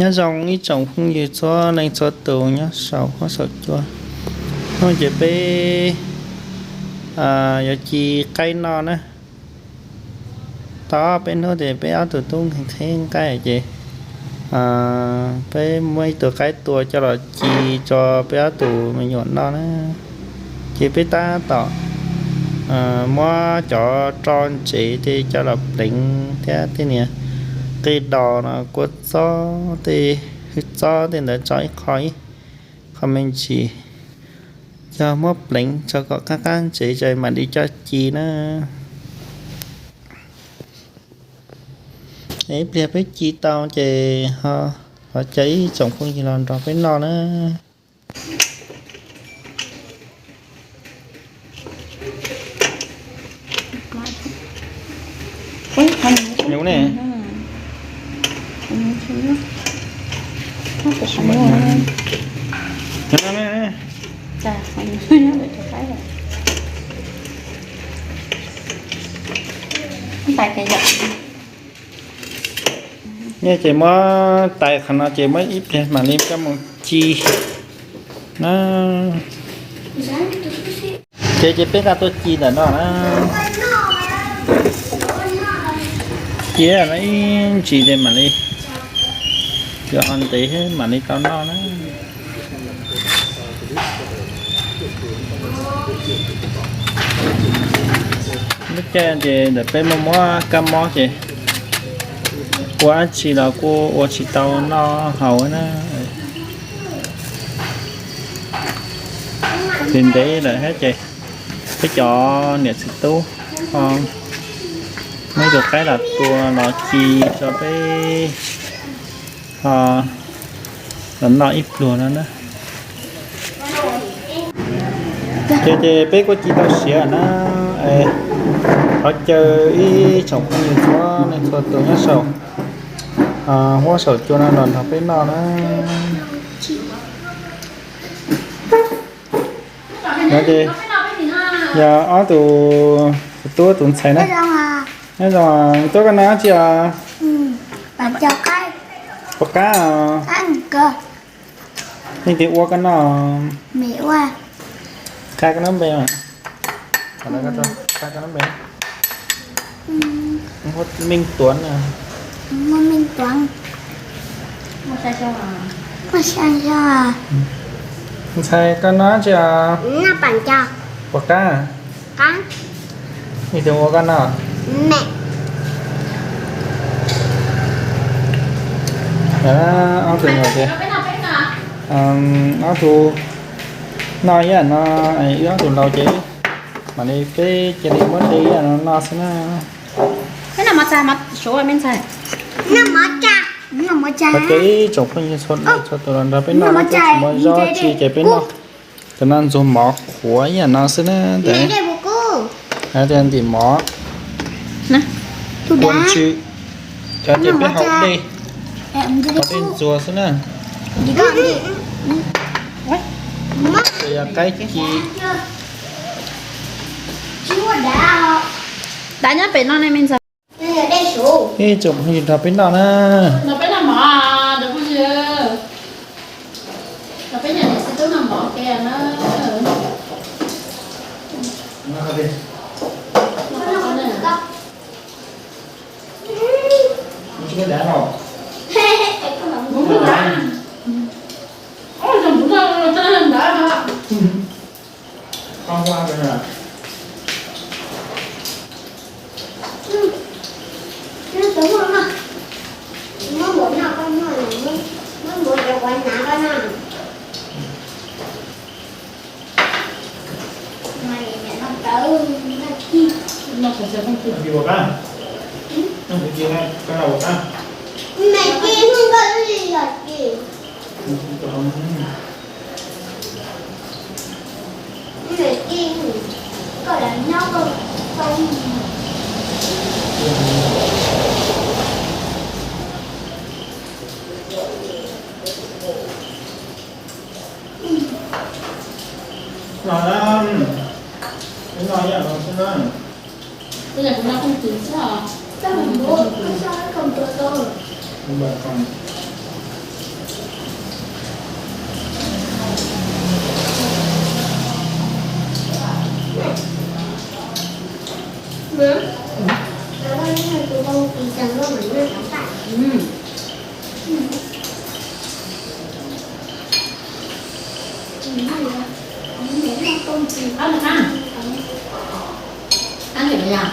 Nyob zoo ib tsoom phooj ywg txhua leej txhua tus nyob saum huab saum cua. Hnub no ces peb yuav ci qaib noj na. Tau peb hnub ces peb ob tug tub nqhis nqhis nqaij ces peb muab ib tug qaib tua coj los ci rau peb ob tug me nyuam noj na. Ces peb tab tom muab cov roj ntsev tej coj los pleev thiab tej niag qig dos no, kua txob tej, hwj txob tej ntawd tso ib qho ib qho me ntsis, coj muab pleev tso kom qab qab ntsev ces mam li coj ci na. Ib pliag peb ci tau ces ho caw ib tsoom phooj ywg los nrog peb noj na. Nyuv ne. Nyiaj ces muab tais qhov no ces muab ib pliag mam li coj mus ci na. Ces ces peb nqa tuaj ci ntawm no na. Ci no ib ntsis ces mam li yuav ua ntev mam li tau noj na. Lub caij ces ntawm peb muaj muab kab mob ces ua dab tsi los kuj ua tsis tau noj haus na. Ces ntev lawm thiab ces peb cov niam txiv tub ho muab ib tug qaib los tua los ci rau peb ho los noj ib pluag no na. Ces ces peb kuj ci tau siav na. Thov caw ib tsoom phooj ywg txhua leej txhua tus nyob saum huab saum cua no los nrog peb noj na. No ces yog ob tug tub tus ntxhais na. Nyob zoo, tuaj koj noj dab tsi os? Puas qab os? Nej tig ua koj noj. Qha koj lub npe. Qha koj lub npe. Meej Tuam. Ntxhais koj noj dab tsi os? Puas qab? Nej tig ua koj noj. Ob tug no ces ob tug noj ib yam no, wb ob tug laus ces mam li peb cia li muab de ib yam no noj xwb na. Qhov ces ib tsoom phooj ywg txhua leej txhua tus los nrog peb noj, tsis muaj zog tsi ces peb noj. Cov no ntxuag mov qhuav ib yam no xwb na ntawd. Hais tias ntim mov, ua ntsw, cov ces peb haus dej, haus dej ntxuag xwb na. Ces yog qaib ci. Dav nyob pem no ne me ntxhais. Ib tsoom phooj ywg nrog peb noj na. No na, no ib yam no xwb na. Kuv no kuv tus xwb os. Kuv no kuv tus. Qab qab, qab li yog.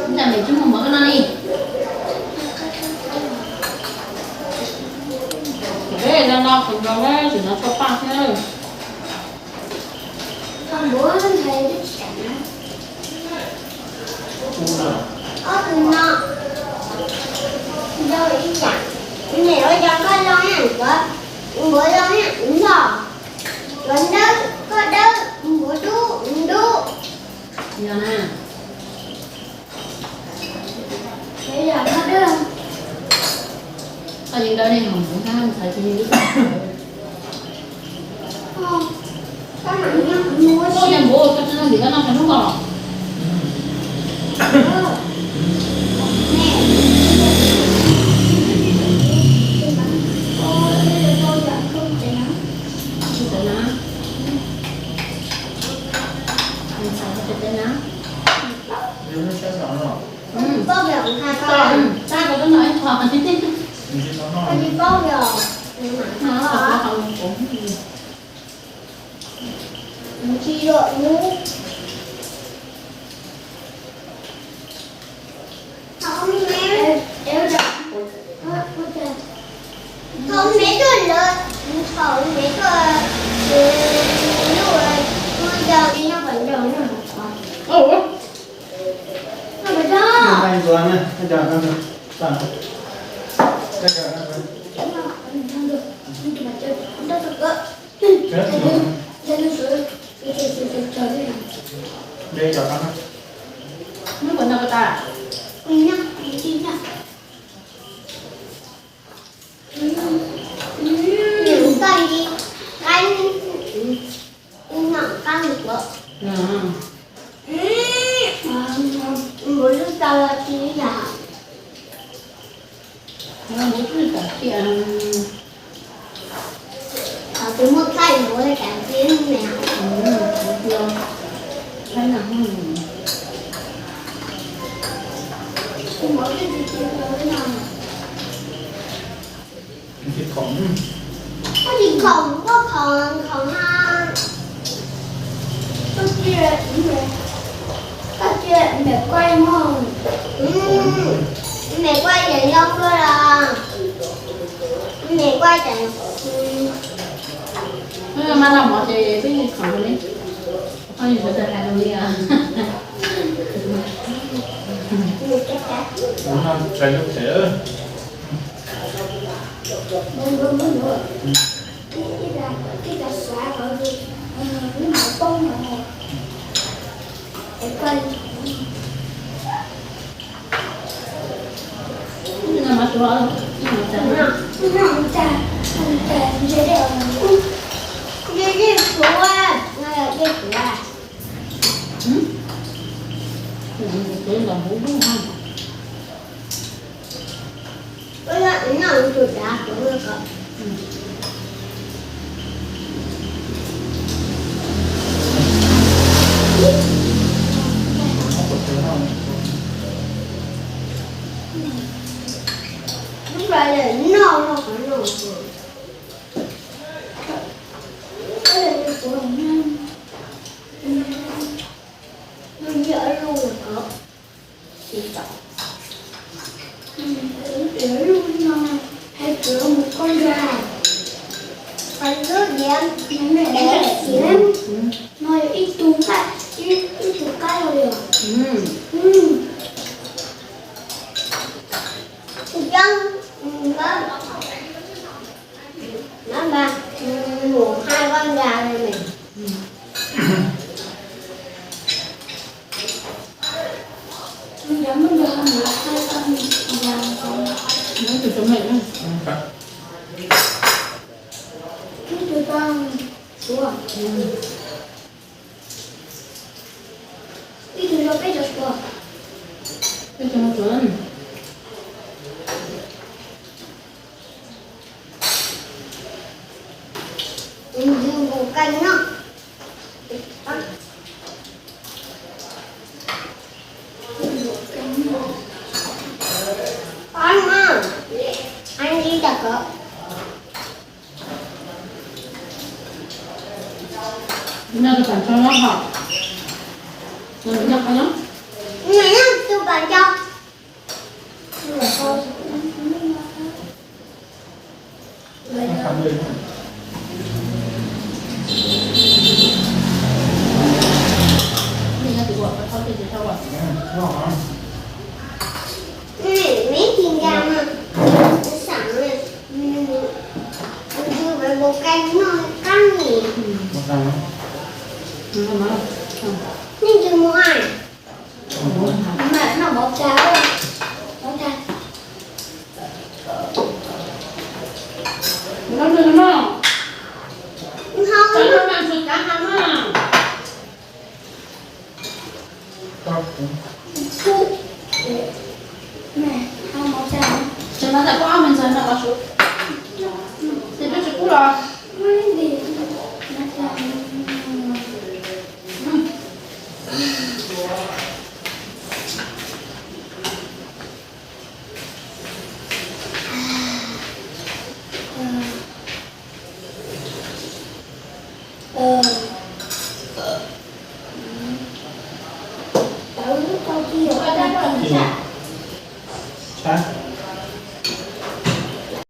Ntawm me tsis mus muab koj no li. Peb no no kuv nrog tsis no txhob paj thiab. Ob tug no zoo ib yam, niam ua yog koj zoo na, npuav zoo na, npog, npuav dawb koj dawb, npuav dub dub. Yog na. Koj yeej dawb nej hov mus hab ntxhais tsis yeej ib tag. Koj yeej npuav koj tsis ntim koj noj qhov hnub nkaus los. Ntxhais tsis teb na. Koj li qab, ib no qab npaum, npaum lub rau los tsis yam. Npaum lub rau tsis yam. Thaum twg muaj thaij npaum li cas tsis me. Thaij no. Koj tsis khoom, koj khoom, khoom ha. Koj cia, koj cia mem kuaj mog. Mem kuaj ces nyob koj los. Mem kuaj ces, no mas los mov ces peb khoom li. Koj yuav sawv daws hais lus li os. Txais lub tsev. No yog ib tug nqaij, ib tug qaib os. Tus coob, npab, npab, mus hais koj nra me. Mus yog muaj nra ho mus hais koj nra. Tus coob me. Ib tug zoo peb cov suav. Peb cov suav. Ntxim npaum kawg no. Ăn đi chả có. Nyob tus pam tsau nyob hauv. Nyob hauv nyob. Nyob tus pam tsau. Mấy thằng già mà, nó sẵn rồi. Ăn dưa với bột canh nó căng nhỉ. Nên dưa mua ai? Mà nó bột cà, bột cà. Nó ngon. Không. Cho nó ăn sụt cả hầm á. Mẹ, không bột cà. Cho nó là có áo mình rồi nó có sụt. Thì nó sẽ cú rồi.